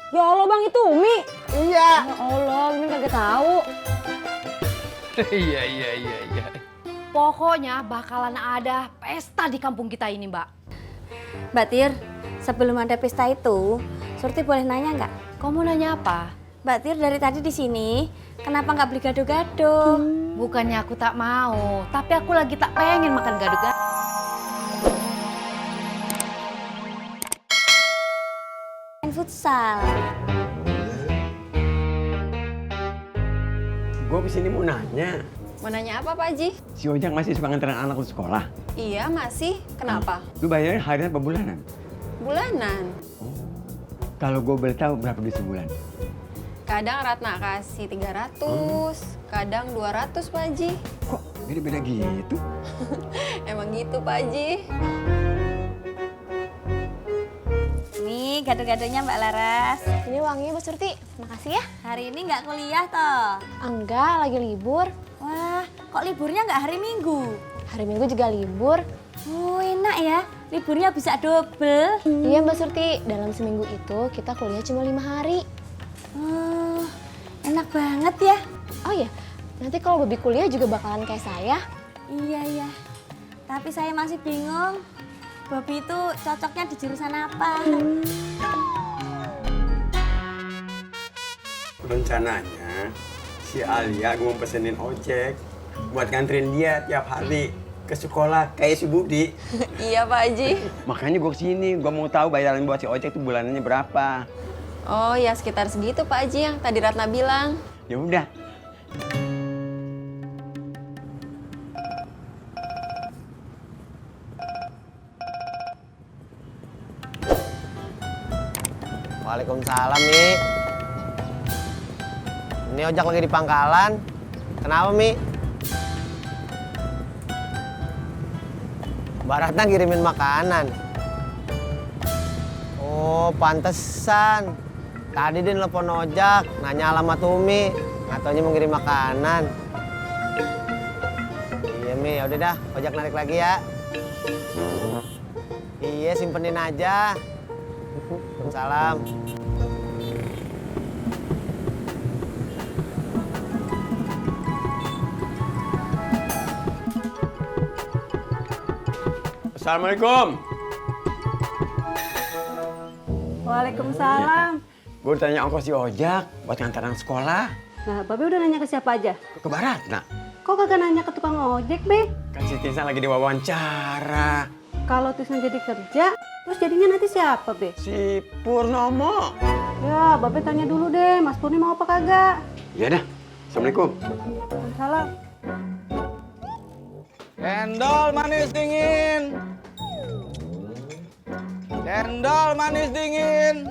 Ya Allah Bang, itu Umi. Iya. Ya Allah, Umi kagak tahu. Iya. Pokoknya bakalan ada pesta di kampung kita ini, Mbak. Mbak Tir, sebelum ada pesta itu, Surti boleh nanya nggak? Kamu nanya apa? Mbak Tir dari tadi di sini, kenapa nggak beli gado-gado? Bukannya aku tak mau, tapi aku lagi tak pengen makan gado-gado. Main futsal. Gue kesini mau nanya. Mau nanya apa, Pak Haji? Si Ojak masih suka nganterin anak ke sekolah? Iya, masih. Kenapa? Lu bayarnya harian apa bulanan? Bulanan. Kalau gue boleh tahu berapa duit sebulan? Kadang Ratna kasih 300, kadang 200, Pak Haji. Kok beda-beda gitu? Emang gitu, Pak Haji. Nih gado-gadonya Mbak Laras. Ini uangnya Bu Surti, makasih ya. Hari ini nggak kuliah toh? Enggak, lagi libur. Wah, kok liburnya nggak hari Minggu? Hari Minggu juga libur. Oh enak ya, liburnya bisa double. Iya Mbak Surti, dalam seminggu itu kita kuliah cuma 5 hari. Oh, enak banget ya. Oh iya, nanti kalau Bobi kuliah juga bakalan kayak saya. Iya. Tapi saya masih bingung. Bobi itu cocoknya di jurusan apa? Rencananya si Alia gue mau pesenin ojek buat nganterin dia tiap hari ke sekolah kayak si Budi. Iya, Pak Haji. Makanya gue kesini, gue mau tahu bayaran buat si ojek tuh bulanannya berapa. Oh, ya sekitar segitu, Pak Haji, yang tadi Ratna bilang. Ya udah. Waalaikumsalam, Mi. Ini ojek lagi di pangkalan. Kenapa, Mi? Mbak Ratna kirimin makanan. Oh, pantesan. Tadi dia nelfon ojek, nanya alamat Umi. Nggak taunya mau ngirim makanan. Iya, Mi. Udah dah, ojek narik lagi ya. Iya, simpenin aja. Salam. Assalamualaikum. Waalaikumsalam. Gue tanya ongkos si ojek buat ngantar anak sekolah. Nah, Babe udah nanya ke siapa aja? Ke Barat, nah. Kok kagak nanya ke tukang ojek, Be? Kan si Tisa lagi diwawancara. Kalau Tisna jadi kerja, terus jadinya nanti siapa, Be? Si Purnomo. Ya, Babe tanya dulu deh, Mas Purni mau apa kagak? Ya dah. Assalamualaikum. Salam. Cendol manis dingin. Cendol manis dingin.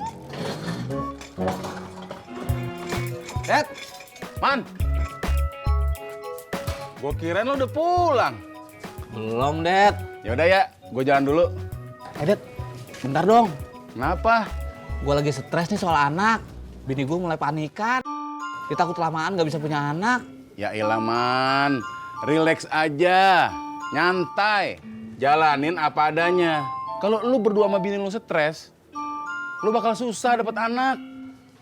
Dad, Man. Gue kirain lo udah pulang. Belum, Dad. Yaudah ya, gue jalan dulu. Dad, bentar dong. Kenapa? Gue lagi stres nih soal anak. Bini gue mulai panikan. Dia takut kelamaan gak bisa punya anak. Ya elah, Man. Relax aja. Nyantai. Jalanin apa adanya. Kalau lu berdua sama bini lu stres, lu bakal susah dapet anak.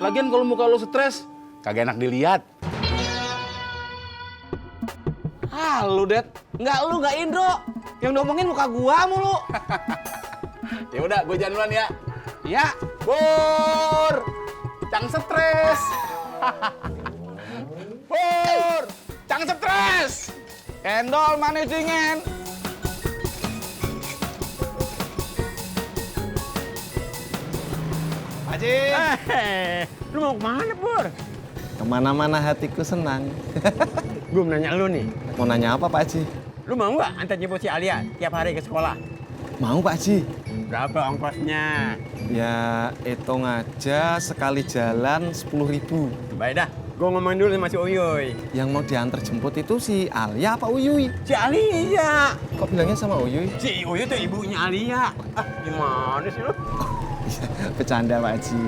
Lagian kalau muka lu stres, kagak enak dilihat. Ah, lu, Dad. Lu, nggak Indro. Yang diomongin muka gua mulu. Ya udah, gue jalan duluan ya. Ya. Pur, jangan stres. Pur, jangan stres. Cendol manis dingin. Haji. Lu mau kemana, Pur? Kemana-mana hatiku senang. Gue mau nanya lu nih. Mau nanya apa, Pak Haji? Lu mau nggak antar jemput si Alia tiap hari ke sekolah? Mau, Pak Haji. Berapa ongkosnya? Ya, hitung aja sekali jalan 10.000. Baik dah, gue ngomongin dulu sama si Uyuy. Yang mau diantar jemput itu si Alia apa Uyuy? Si Alia. Kok bilangnya sama Uyuy? Si Uyuy tuh ibunya Alia. Ah, gimana sih lu? Bercanda, Pak Haji.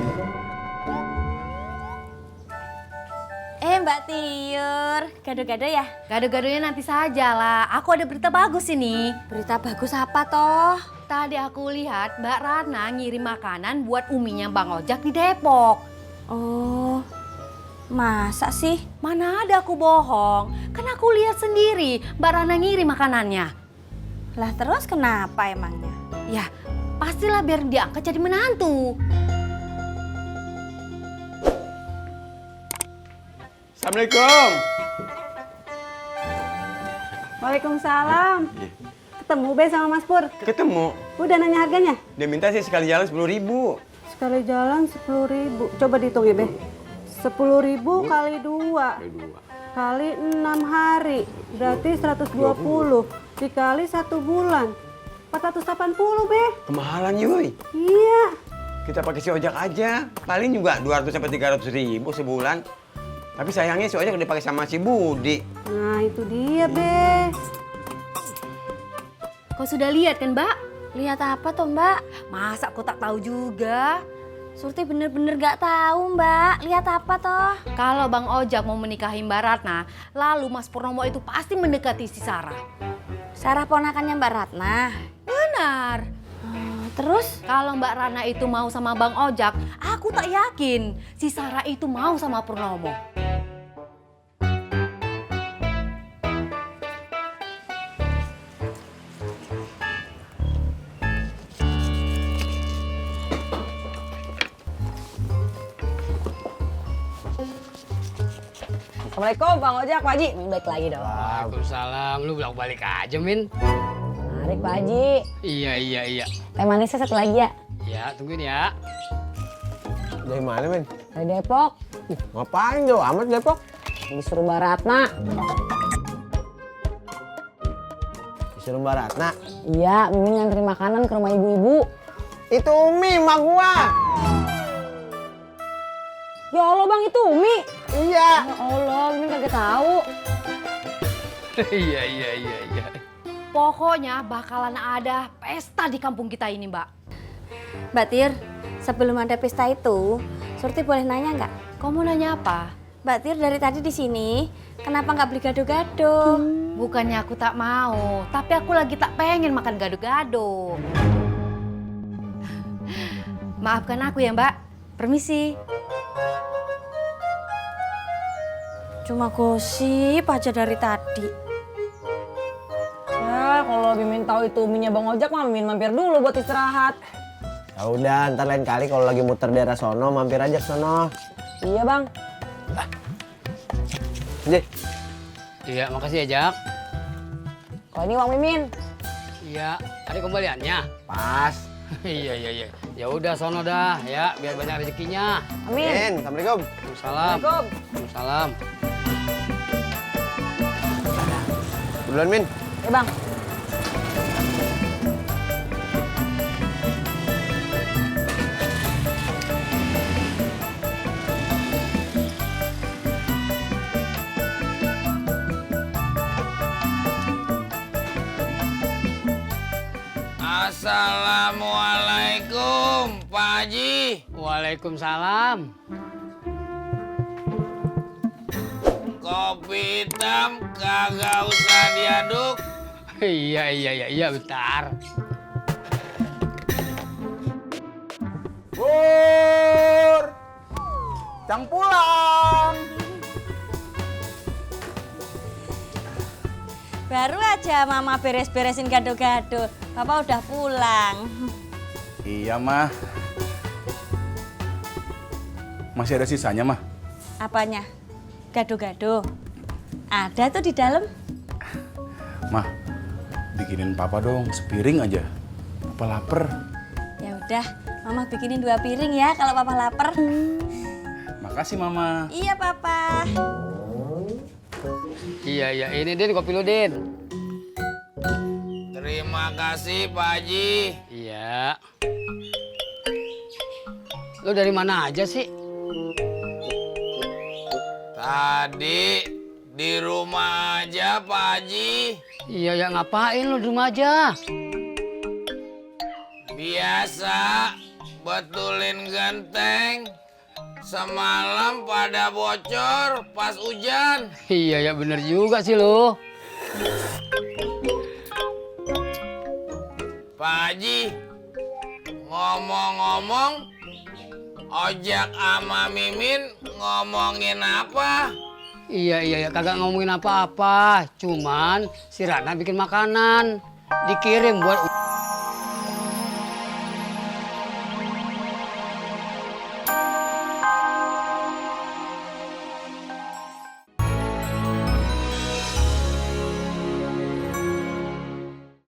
Mbak Tiur, gado-gado ya? Gado-gadonya nanti saja lah. Aku ada berita bagus ini. Berita bagus apa toh? Tadi aku lihat Mbak Ratna ngirim makanan buat uminya Bang Ojak di Depok. Oh, masa sih? Mana ada aku bohong. Kan aku lihat sendiri Mbak Rana ngirim makanannya. Lah terus kenapa emangnya? Ya, pastilah biar diangkat jadi menantu. Assalamualaikum. Waalaikumsalam. Ketemu Be sama Mas Pur. Ketemu. Udah nanya harganya? Dia minta sih sekali jalan 10.000. Sekali jalan 10.000. Coba dihitung ya Be. 10.000 kali 2 kali 6 hari. Berarti 120. Dikali 1 bulan. 480 Be. Kemahalan Yuy. Iya. Kita pakai si ojek aja. Paling juga 200 sampai 300.000 sebulan. Tapi sayangnya si ojek udah pakai sama si Budi. Nah itu dia Be. Kau sudah lihat kan, Mbak? Lihat apa toh Mbak? Masa aku tak tahu juga? Surti bener-bener gak tahu Mbak. Lihat apa toh? Kalau Bang Ojak mau menikahi Mbak Ratna, lalu Mas Purnomo itu pasti mendekati si Sarah. Sarah ponakannya Mbak Ratna. Benar. Terus? Kalau Mbak Rana itu mau sama Bang Ojak, aku tak yakin si Sarah itu mau sama Purnomo. Assalamualaikum Bang Ojak, Pak Haji. Balik lagi dong. Waalaikumsalam. Lu bilang balik aja, Min. Mari Pak Haji. Iya. Teh manisnya satu lagi ya. Ya, tungguin ya. Dari mana, Men? Dari Depok. Ngapain jauh amat Depok? Disuruh Mbak Ratna. Disuruh Mbak Ratna. Iya, Mimin ngantri makanan ke rumah ibu-ibu. Itu Umi, emak gua. Ya Allah Bang, itu Umi. Iya. Ya Allah, Mimin kagak tahu. Iya. Pokoknya bakalan ada pesta di kampung kita ini, Mbak. Mbak Tir, sebelum ada pesta itu, Surti boleh nanya nggak? Kau mau nanya apa? Mbak Tir dari tadi di sini, kenapa nggak beli gado-gado? Bukannya aku tak mau, tapi aku lagi tak pengen makan gado-gado. Maafkan aku ya, Mbak. Permisi. Cuma gosip aja dari tadi. Ya, kalau Mimin tahu itu Uminya Bang Ojak, mah Mimin mampir dulu buat istirahat. Ya udah, ntar lain kali kalau lagi muter daerah sono, mampir aja ke sono. Iya Bang. Jadi, Iya, makasih ya, Jak. Kalau ini uang Mimin. Iya, tadi kembaliannya. pas. Iya. Ya udah sono dah ya, biar banyak rezekinya. Amin. Assalamualaikum. Waalaikumsalam. Waalaikumsalam. Duluan, Min. Ya Bang. Assalamualaikum, Pak Haji. Waalaikumsalam. Kopi hitam kagak usah diaduk. Iya, bentar. Pur. Cang pulang. Baru aja Mama beres-beresin gado-gado, Papa udah pulang. Iya, Mah. Masih ada sisanya, Mah? Apanya? Gado-gado? Ada tuh di dalam. Mah, bikinin Papa dong sepiring aja. Papa lapar. Ya udah, Mama bikinin 2 piring ya kalau Papa lapar. Makasih, Mama. Iya, Papa. Iya, ini Din, kopi lu, Din. Terima kasih, Pak Haji. Iya. Lu dari mana aja sih? Tadi di rumah aja, Pak Haji. Iya, ya ngapain lu di rumah aja? Biasa, betulin genteng. Semalam pada bocor pas hujan. Iya, ya bener juga sih lu. Pak Haji, ngomong-ngomong, Ojak sama Mimin ngomongin apa? Iya, kagak ngomongin apa-apa. Cuman si Ratna bikin makanan. Dikirim buat